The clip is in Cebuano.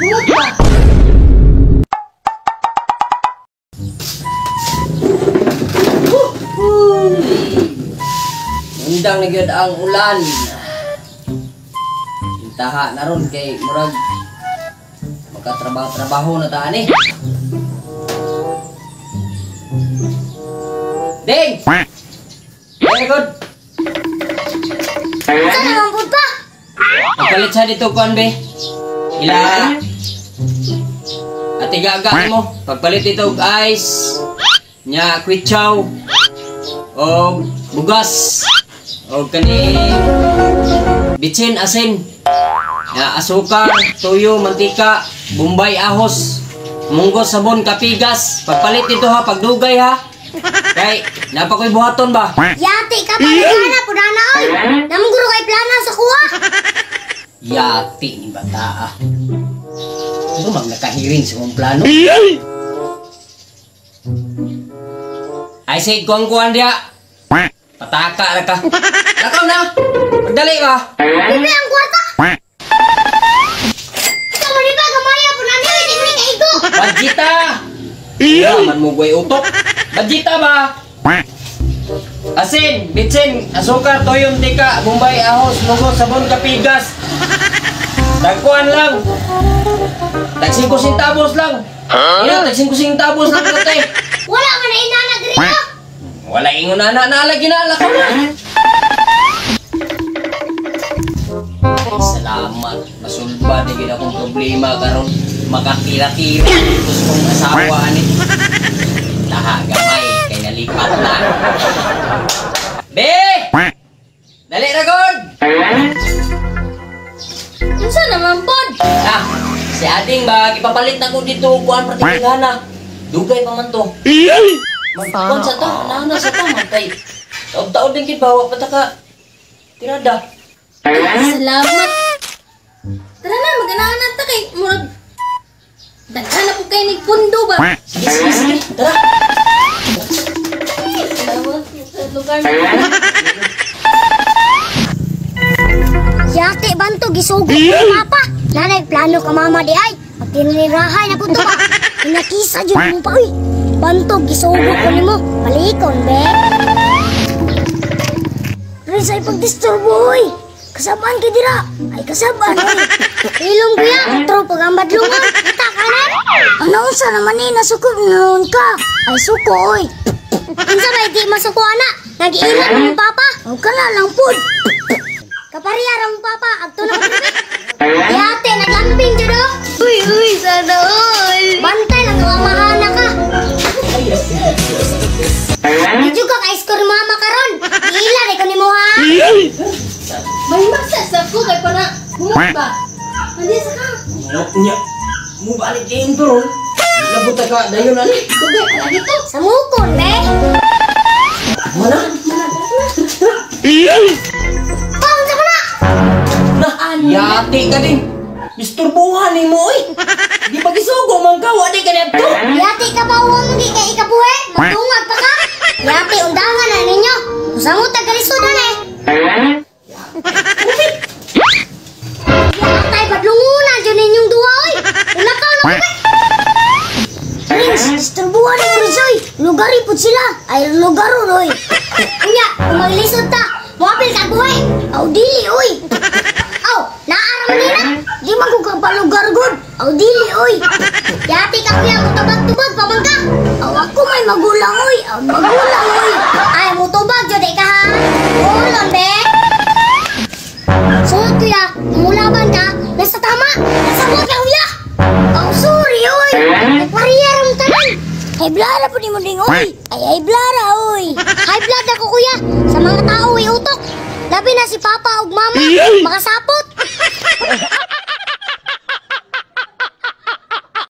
Humot ba? Undang na gyud ang ulan. Intaha na ron kay murag makatrabaho-trabaho na ta ani. Ding! Very good. Unsa naman pud pa? Pagpalit sa dito kuan be. Ila. Ate gaga mo. Pagpalit dito og ice. Nya kwitsaw. Og bugas. Og kani bitsin asin. Nya asukar, tuyo, mantika, bombay ahos. Munggo, sabon, kapigas. Pagpalit dito ha, pagdugay ha. Kay napa ko'y buhaton ba? Yati ka pa plana pud ana oy. Namguro kay plana sa kuha. Yati ni bata ah. Ano mang nakahiring sa mong plano? Ay say kuang-kuan diya. Pataka ra ka. Lakaw na. Pagdali ba? Bibi ang kwarta. Ikaw man ba gamaya pud ani oy, di ni kaigo. Budgeta. Wala man mo guay utok. Budgeta ba? Asin, bitsin, asukar, toyo, mantika, bombay, ahos, mugo, sabon, kapigas. Tagkuan lang. Tag 5 centavos lang. Huh? Tag 5 centavos lang kate. Wala man na inana diri ka. Wala ingon na na lagi na lakaw na. Ay, salamat. Masulba di gid akong problema karon. Makakila-kila gusto kong asawa ani. Laha gamay kay nalipat na. Be! Dali ra gud. Unsa naman pod? Ah, si Ading ba ipapalit na ko dito kuan partikulana. Dugay pa man to. Magkuan sa to, nana sa to man kay. Taod-taod din kid bawa pa ta ka. Tirada. Ay, salamat. Tara na, maganahan ta kay murag daghan na pud kay nig pundo ba. Sige, sige, sige. Tara. Salamat sa lugar na. Yati banto gisugo ko ni papa. Nanay plano ka mama di ay. Pagtinirahay na pud to ba. Inakisa jud mo pa oy. Banto gisugo ko nimo. Palikon be. Rizay pagdisturbo oy. Kasabaan kay dira. Ay kasabaan oy. Ilong kuya, otro pag ang badlungon. Kita kanan. Ano unsa naman ni nasuko noon ka? Ay suko oy. Unsa may di masuko ana? Nag-iingat mo papa. Og kana lang pud. Kapariya ra mong papa, agto na ko diri. Yate naglamping jud oh. Uy, uy, sana all. Bantay lang ang mahana ka. Di jud ka ka-score mama karon. Giila di ko nimo ha. May masa sa ko kay para humot ba? Andi sa ka. Humot niya. Mo balik kayo to ron. Labot ka dayon ani. Dugay pa lagi to. Sa mukon be. Mana? Paun sa kana. Na, yati ka din. Disturbuhan ni mo oy. Di pa gisugo man ka, wa di ka niadto. Yate ka ba uwang di kay ikabuhi? Magtungag pa ka. Yate undangan na ninyo. Usamot ang kalisudan eh. Yatay badlungunan jud ninyong duha oy. Ulakaw na ko be. Prince, disturbuhan ni Prince oy. Lugari pud sila. Ay lugaron oy. Unya, kung maglisod ta, moapil ka buhi. Aw dili oy. Aw, naara man nila. Di man ko kapalugar gud. Aw dili oy. Yati ka kuya mo tubag-tubag pa man ka. Aw ako may magulang oy. Aw magulang oy. Ay mo tubag jud ka ha. Ulon be. Sunod kuya, mulaban ka, nasa tama. Nasabot ka kuya. Aw sorry oy. Nagpariyar ang tanan. Ay blara po ni mo ding oy. Ay blara oy. High blood ako kuya. Sa mga tao ay utok. Labi na si papa ug mama makasapot.